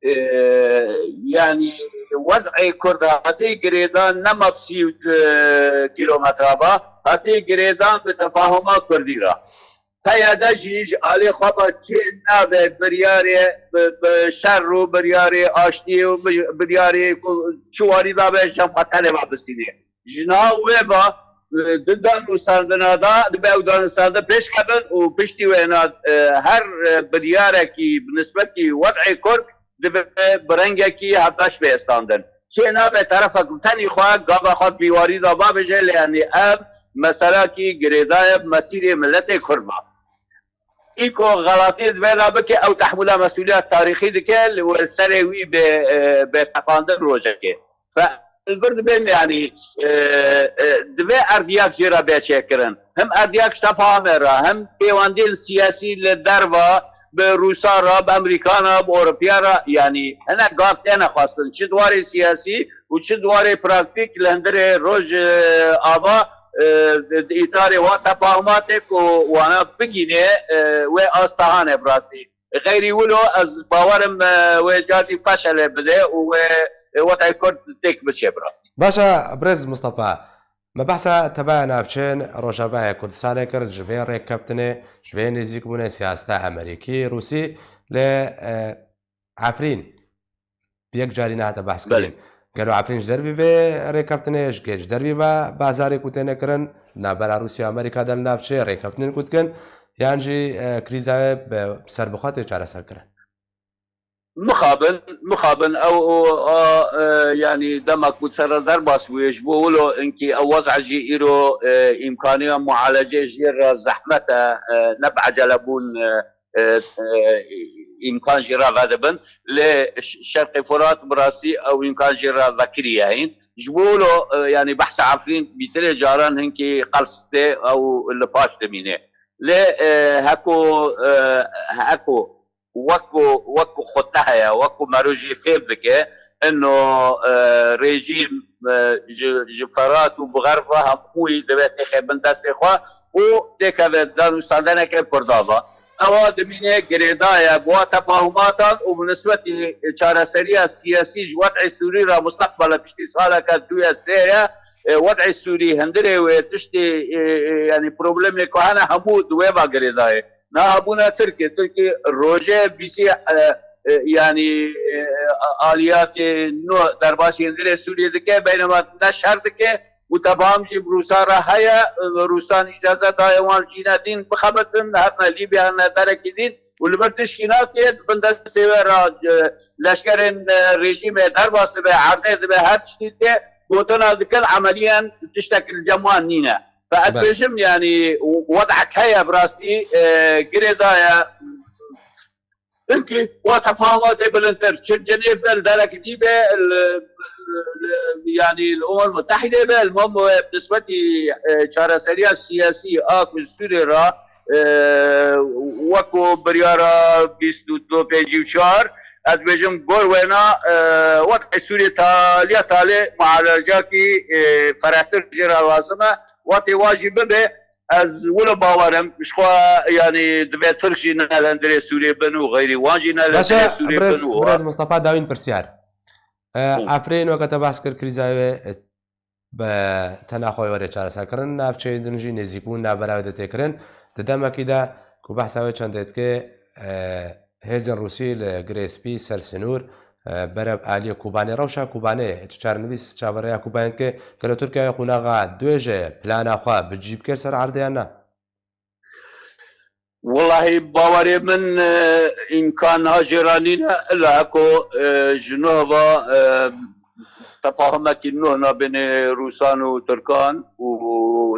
e, yanî wez'ê Kurd hatê girêdan ne ma bi sî û du kîlometra ba, hatê girêdan bi tefahuma Kurdî re. P Y D jî ji alê xwe ve çê nabe biryarê bi, bi şer û biryarê aştiyê û bi, biryarê ku çi warî dabe ji cem xwe tenê ve bisîne. Ji niha wê ve, e, di danûstandina de dibe ew danûstandin pêş kevin û piştî wêna, e, her, e, biryarekî bi nisbetî wed'ê Kurd dibe bi rengekî hevbeş bê standin. Çê nabe terefek bi tenî xwe gava xwe bi vî warî de bavêje, lê yanî ev meselakî girêdayî ye bi mesîrê miletê Kurd ve. Îko xelatiyê divê la bike, ew tehmûla mesûliya tarîxî dike, li wer serê wî bê, e, bê teqandin rojekê. Fe li vir dibên, yanî, e, e, divê erdiyak jê re bê çêkirin. Hem erdiyak ji tefahumê re, hem pêwendiyên siyasî li derva bi Rûsa re, bi Emerîkan re, bi Ewropiya re, yanî hinek gav têne xwestin. Çi di warê siyasî û çi di warê praktîk li hundirê roj, e, ava, e, di îtarê wan tefahumatê ku wana bigîne, e, wê asta hane bi rastî. Xeyrî wilo ez bawerim, e, wê carî feşelê bide û wê, e, wetay Kurd têk biçe bi rastî. Baş e, birêz Mustafa, me behsa tevaya navçeyên Rojavayê Kurdistanê kir, ji vê rêkeftinê, ji vê nêzîkbûnê siyaseta Amerîkî, Rûsî li, e, Efrîn bi yek carî nehate behs Belê. kirin. Gelo Efrîn ji dervî vê rêkeftinê, ji gê ji dervî ve bazarê ku têne kirin, li navbera Rûsya û Amerîka de li navçeyê rêkeftinên ku dikin, yan jî, e, krîza wê bi serbixwe tê çareserkirin? Mixabin, mixabin ew, o, a, e, yanî dema ku ser re derbas bûye, ji bo wilo inkî ew wez'a jî îro, e, îmkaniya mualecê jê re zehmet e, e, ne bi ecelebûn, e, e, e, îmkan jî re vedibin. Lê ş-, Şerqê Furat bi rastî ew îmkan jê re vekiriye hîn. Ji bo wilo, e, yanî behsa Efrîn bîtirê caran hinkî qels tê ew li paş dimîne. Lê, e, heko, e, heko wek ku, wek ku xute heye, wek ku mero jê fêm dike, ino, e, rejîm, e, ji, ji Ferat û bi Xerb ve hemûyî divê têxe bin destê xwe û têkeve danûstandaneke Kurdan ve. Ewa dimîne girêdaye bi wa tefahumatan û bi nisbetî çareseriya siyasî ji wed'ê Sûrî re mustaqbele piştî saleke du ya sê ye, e, wed'ê Sûrî, hundirê wê tiştê, e, e, yanî problemê ku hene hemû di wê ve girêdayê. Niha bûne Tirkê. Tirkê rojê bîsî, e, e, yanî, e, aliyatê nû derbasî hundirê Sûriyê dike, beynema ne şer dike û tefahum jî bi Rûsa re heye. Rûsan îcaze daye wan jî ne dîn bixebitin, herine Lîbya, herine derekî dîn û li vir tişkî nake, di bin destê wê re, e, leşkerên, e, rejîmê derbas dibe, erdê dibe, her tiştî dike, gotina dikin, emeliyen tiştek li cem wan nîne. Fe ez Belê. dibêjim, yanî, wed'ek heye bi rastî, e, girêdaye. Hinkî wa tefahumatê bilindtir. Çi Cenêv be, li derek dî be, li, li, yanî li Umem Mutehîdê be, li mam wê bi nisbetî, e, çareseriya siyasî a ku li Sûriyê re, e, weko biryara bîst û du pêncî û çar, ez dibêjim gor wêna, e, wek Sûriyê taliya talê mualecakî, e, ferehtir jê re lazim e. Wextê wa jî bibe, ez wilo bawer im, ji xwe, yanî, divê Tirk jî ne li hundirê Sûriyê bin û xeyrî wan jî ne li Baş e, hundirê Sûriyê birêz, bin û birêz Mustafa, dawîn pirsyar. E, Hı. Efrîn weke te behs kir, krîza wê, e, bi tena xwe were çareserkirin, navçeyên din jî nêzîkbûn navbera wê de tê kirin. Di demekî de ku behsa wê çendê dike, e, hêzên Rûsî li Girê Spî ser sinûr, e, berev aliyê Kobanê, rewşa Kobanê, çi çarenivîs çaverêya Kobanê dike, gelo Tirkiye qonaxa duêje plana xwe bi cî bike ser erdê yan na? Wellahî bawerê min, e, îmkan ha jê re nîne, illa heko, e, ji nuh ve, e, tefahumekî nuh nabênê Rûsan û Tirkan û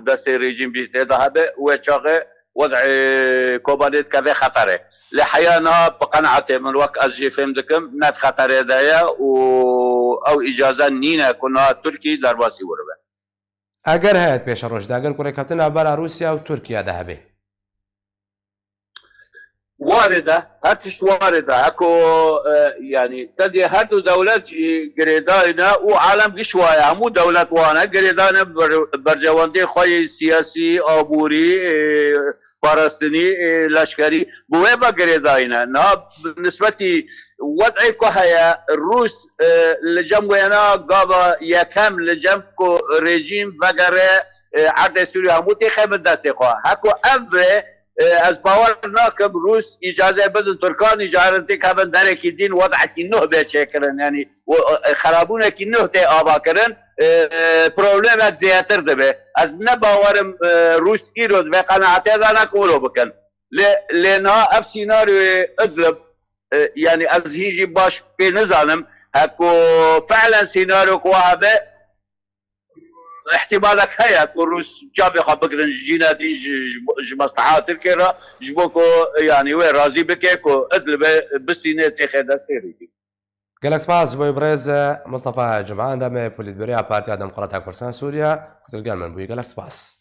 destê rejîm jî tê de hebe, wê çaxê wed'ê Kobanê dikeve xeterê. Lê heya niha bi qenaetê min, wek ez jê fêm dikim, ne di xeterê de ye û ew îcaze nîne ku niha Tirkî derbasî weribe. Eger heye di pêşeroj de, eger ku rêkeftin navbera Rûsya û Tirkiye de hebe? Warê de, her tişt warê de. Heko, e, yanî, tedê her du dewlet jî girêdayî ne û alem giş waye, hemû dewlet wane girêdayî ne ber-, berjewendê xwe yê siyasî, aborî, e, parastinî, e, leşkerî. Bi wê ve girêdayî ne. Niha bi nisbetî wed'ê ku heye, Rûs, e, li cem wêna gava yekem li cem ku rejîm vegere, e, erdê Sûrî hemû têxe bin destê xwe. Heko ev be, E, ez bawer nakim Rûs îcaze bidin Tirkan îcarin têkevin derekî dîn wed'ekî nuh bê çêkirin. Yanî, e, xerabûnekî nuh tê avakirin. E, problemek zêdetir dibe. Ez ne bawerim, e, Rûs îro di vê qenaetê de ne ku wilo bikin. Lê, lê niha ev sînaryoyê Idlib, e, yanî ez hîn jî baş pê nizanim. Heko felen sînaryo ku hebe, ihtimalek heye ku Rûs çavê xwe bigirin ji cîna dî, ji, ji, ji mesleha Tirkiyê re, ji bo ku, yanî wê razî bike ku Idlibê bistîne têxe destê Rûsî. Gelek spas ji bo birêz Mustafa Cuma, endamê Polîtbûroya Partiya Demokrata Kurdistan Sûriye, ku li gel min bûyî. Gelek spas.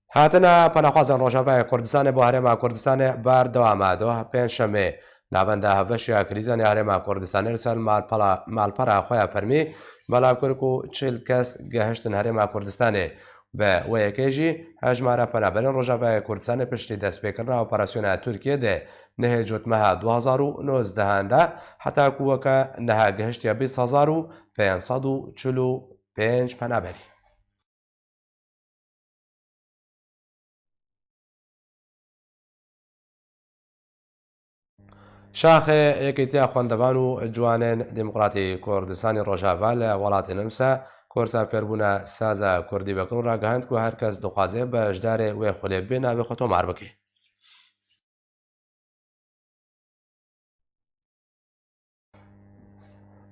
Hatina penaxwazên Rojavayê Kurdistanê bo Herêma Kurdistanê berdewam e. Doh Pêncşemê navenda hevbeşiya krîzanê Herêma Kurdistanê li ser malpela-, malpera xwe ya fermî belav kir ku çil kes gehiştin Herêma Kurdistanê. Bi wê yekê jî hejmara penaberên Rojavayê Kurdistanê piştî destpêkirina operasyona Tirkiyê di nehê Cotmeha du hezar û nozdehan de heta ku weke niha gehiştiye bîst hezar û pênc sed û çil û pênc penaberî. Şaxê Yekîtiya Xwendevan û Ciwanên Demokratî Kurdistanê Rojava li welatê Nimsa kursa fêrbûna saza kurdî vekir û ragihand ku her kes dixwaze beşdarê wê xulê bê navê xwe tomar bike.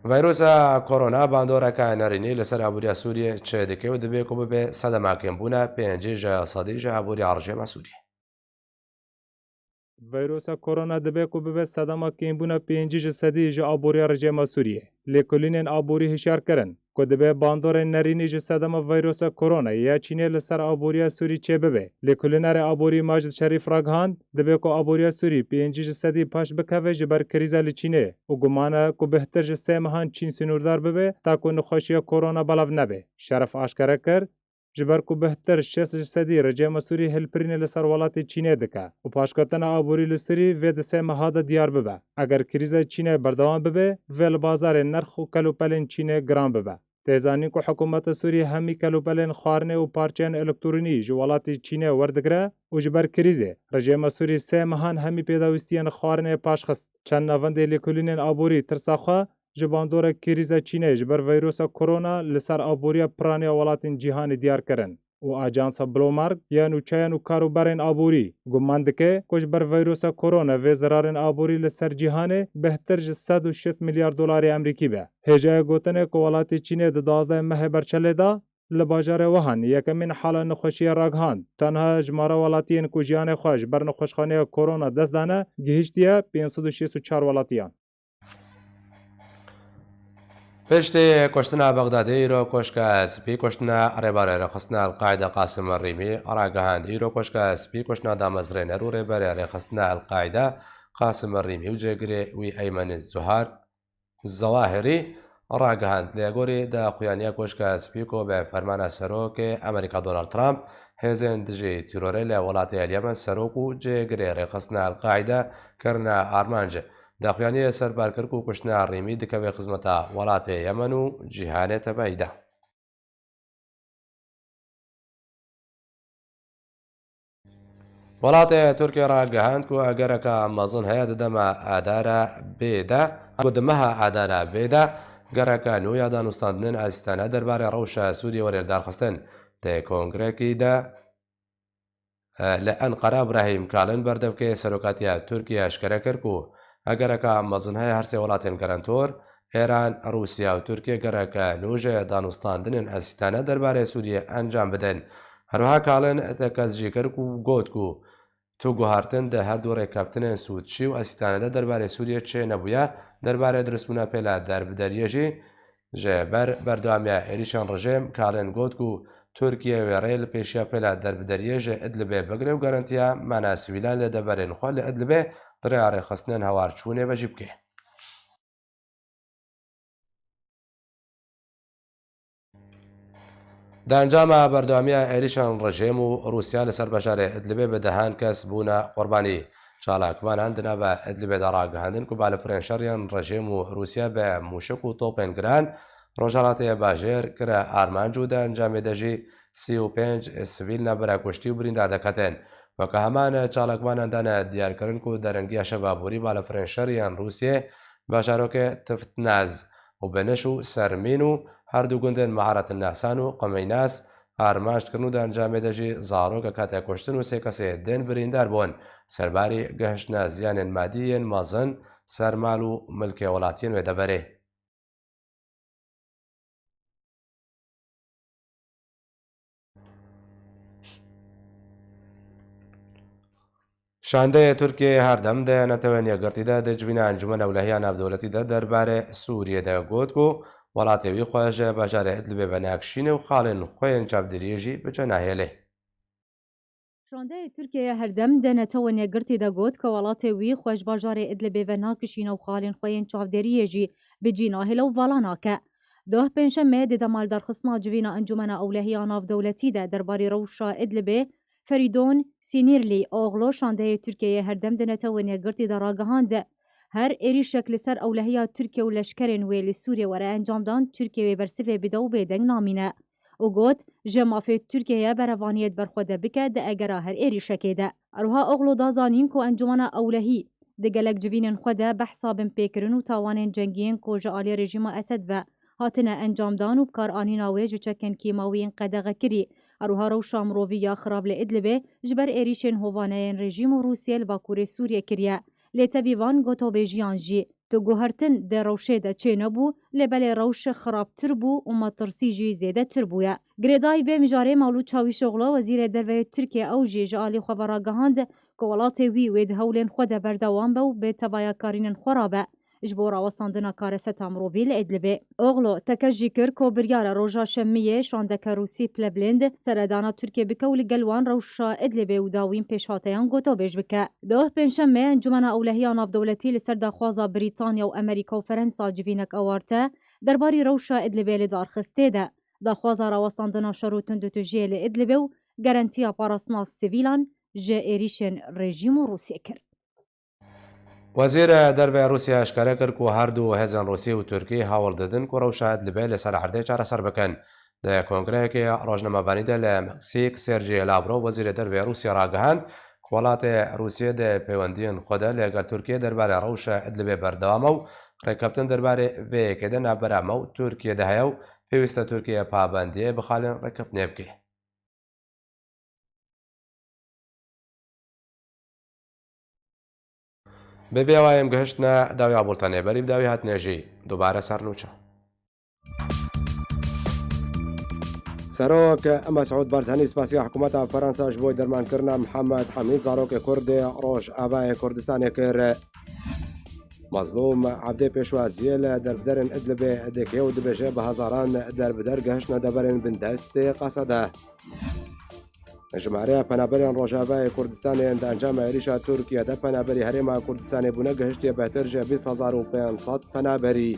Vîrusa korona bandoreke nerînî li ser aboriya Sûriyê çêdike û dibe ku bibe sedema kêmbûna pêncî ji sedî ji aboriya rejêma Sûriyê. Vîrusa korona dibe ku bibe sedema kêmbûna pêncî ji sedî ji aboriya rejêma Sûriyê. Lêkolînên aborî hişyar kirin ku dibe bandorên nerînî ji sedema vîrusa koronayê ya Çînê li ser aboriya Sûrî çêbibe. Lêkolînerê aborî Macid Şerîf ragihand, dibe ku aboriya Sûrî pêncî ji sedî paş bikeve ji ber krîza li Çînê û guman e ku bêhtir ji sê mehan Çîn sînordar bibe ta ku nexweşiya korona belav nebe. Şerîf aşkere kir, ji ber ku bêhtir şêst ji sedî rejêma Sûrî hilpirînê li ser welatê Çînê dike û paşketina aborî li Sûrî vê di sê meha de diyar bibe. Eger krîza Çînê berdewam bibe, vê li bazarê nirx û kelûpelên Çînê giran bibe. Tê zanîn ku hikûmeta Sûrî hemî kelûpelên xwarinê û parçeyên elektronî ji welatê Çînê werdigire û ji ber krîzê rejêma Sûrî sê mehan hemî pêdawîstiyên xwarinê paşxist. Çend navendê lêkolînên aborî tirsa xwe ji bandora krîza Çînê ji ber vîrusa korona li ser aboriya piraniya welatên cîhanê diyar kirin û ajansa Bloomberg ya nûçeyan û karûbarên aborî guman dike ku ji ber vîrusa korona vê zirarên aborî li ser cîhanê bêhtir ji sed û şêst milyar dolarê Amerîkî be. Hêjaya gotinê ku welatê Çînê di duwazdeh mehê berçelê de li bajarê Wuhan yekemîn hala nexweşiyê ragihand. Tenha jimara welatiyên ku jiyanê xwe ji ber nexweşxaneya korona dest dane gihiştiye pênc sed û şêst û çar welatiyan. Piştî kuştina Bexdadê îro Koşka Spî kuştina rêbarê rêxistina El-Qaîde Qasim Rîmî ragihand. Îro Koşka Spî kuştina damezrêner û rêberê rêxistina El-Qaîde Qasim Rîmî û cêgirê wî Eymen Zuhar Zewahirî ragihand. Li gorî daxuyaniya Koşka Spî ku bi fermana Serokê Amerîka Donald Trump hêzên dijî terorê li welatê Yemen serok û cêgirê rêxistina El-Qaîde kirine armanc. Daxuyaniyê serbar kir ku kuştina Rîmî dikeve xizmeta welatê Yemen û cîhanê tevayî de. Welatê Tirkiyê ragihand ku gereke mezin heye di dema Adara bê de, ku di meha Adara bê de gereke nû ya danûstandinên asîstane derbarê rewşa Sûriyê were lidarxistin. Di kongrekî de, e, li Enqera Brahîm Kalin berdevkê serokatiya Tirkiyê eşkere kir ku gereke mezin heye her sê welatên garantor, Îran, Rûsya û Tirkiye gereke nû ji danûstandinên asîstane derbarê Sûriyê encam bidin. Herwiha Kalin tekez jî kir ku got ku tu guhertin di her du rêkeftinên sûdçî û asîstane de derbarê Sûriyê çênebûye, derbarê dirustbûna pêla derbideriyê jî. Ji ber berdewamiya êrîşên rejîm, Kalin got ku Tirkiye wê rê li pêşiya pêla derbideriyê ji Idlibê bigire û garantiya mena sivîlan li deverên xwe li Idlibê di rêya rêxistinên hewarçûnê ve jî bike. Di encama berdewamiya êrîşên rejîm û Rûsya li ser bajarê Idlibê bi dehan kes bûne qurbanî. Çalakvanan di nava Idlibê de ragihandin ku balafirên şer yên rejîm û Rûsya bi mûşik û topên giran rojhelatê bajêr kire armanc û di encamê de jî sî û pênc sivîl navbera kuştî û birîndar derketin. Weke heman çalakvanan dane diyarkirin ku derengiya şeva borî balafirên şer yên Rûsiyê bajarokê Tifnaz û Biniş û Sermîn û her du gundên Meharet Nasan û Qemeynas armanc kirin û di encamê de jî zarokek hate kuştin û sê kesê din birîndar bûn. Serbarî gihiştine ziyanên madî yên mezin ser mal û milkê welatiyên wê deverê. Şandeyê Tirkiyeyê herdem di Netewên Yekgirtî de di civîna Encûmena Ewlehiya Navdewletî de derbarê Sûriyê de got ku welatê wî xwe ji bajarê Idlibê venakişîne û xalên xwe yên çavdêriyê jî bi cih nahêlê. Şandeyê Tirkiyeyê herdem di Netewên Yekgirtî de got ku welatê wî xwe ji bajarê Idlibê venakişîne û xalên xwe yên çavdêriyê jî bi cî nahêle û vala nake. Doh Pêncşemê di dema lidarxistina civîna Encûmena Ewlehiya Navdewletî de derbarê rewşa Idlibê Ferîdon Sînîrlî Oxlo şandeyê Tirkiyeyê herdem di Netewên Yekgirtî de ragihand, her êrîşek li ser ewlehiya Tirkiye û leşkerên wê li Sûriyê were encamdan, Tirkiye wê bersivê bide û bêdeng namîne. û got, ji mafê Tirkiyeyê berevaniyê di ber xwe de bike di egera her êrîşekê de. Her wiha Oxlo da zanîn ku Encûmena Ewlehî di gelek civînên xwe de behsa binpêkirin û tawanên cengiyên ku ji alî rejîma Esed ve hatine encamdan û bikaranîna wê ji çekên kîmawî yên qedexekirî, her wiha rewşa mirovî ya xirab li Idlibê ji ber êrîşên hovane yên rejîm û Rûsiyê li bakurê Sûriyê kiriye. Lê tevî van gotobêjiyan jî, tu guhertin di rewşê de çênebû, lê belê rewş xirabtir bû û metirsî jî zêdetir bûye. Girêdayî vê mijarê Mewlûd Çawîşoxlu, Wezîrê Derve yê Tirkiyê, ew jî ji alî xwe ve ragihand ku welatê wî wê di hewlên xwe de berdewam be û bi tevayakarînên xwe re be ji bo rawestandina kareseta mirovî li Idlibê. Oxlo tekez jî kir ku biryar e roja şemiyê şandeke Rûsî pilebilind seredana Tirkiyê bike û li gel wan rewşa Idlibê û dawîn pêşhateyan gotobêj bike. Doh Pêncşemê Encûmena Ewlehiya Navdewletî li ser daxwaza Brîtanya û Amerîka û Ferensa civînek awarte derbarî rewşa Idlibê li dar xist. Tê de daxwaza rawestandina şer û tundûtûjiyê li Idlibê û garantiya parastina sivîlan ji êrîşên rejîm û Rûsiyê kir. Wezîr Derve Rûsya eşkere kir ku her du hêzên Rûsî û Tirkî hewl didin ku rewşa Idlibê li ser erdê çareser bikin. Di kongreyekê rojnamevanî de li Meksîk, Sergey Lavrov, Wezîrê Derve Rûsya, ragihand ku welatê Rûsiyê di pêwendiyên xwe de li gel Tirkiyê derbarê rewşa Idlibê berdewam e û rêkeftin derbarê vê yekê de navbera me û Tirkiyê de heye û pêwîst e Tirkiye pabendiyê bi xalên rêkeftinê bike. Bi vê awayê em gihiştine dawiya bultenê, berî bi dawî hatine jî dubare ser nûçe. Serok Mesûd Barzanî spasiya hikûmeta Fransa ji bo dermankirina Mihemed Hemîd, zarokê Kurd ê Rojavayê Kurdistanê, kir. Mazlûm Ebdê pêşwaziyê li derbiderên Idlibê dike û dibêje, bi hezaran derbider gihiştine deverên bindestê Qesede. Jimareya penaberên Rojavayê Kurdistanê di encama êrîşa Tirkiye de penaberî Herêma Kurdistanê bûne gihiştiye bêhtir ji bîst hezar û pênc sed penaberî.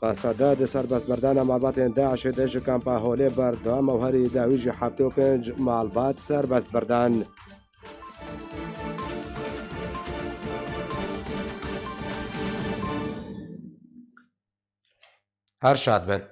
Qesede di serbestberdana malbatên DAIŞê de ji kampa Holê berdewam e û herî dawî jî heftê û pênc malbat serbest berdan. Her şad bin.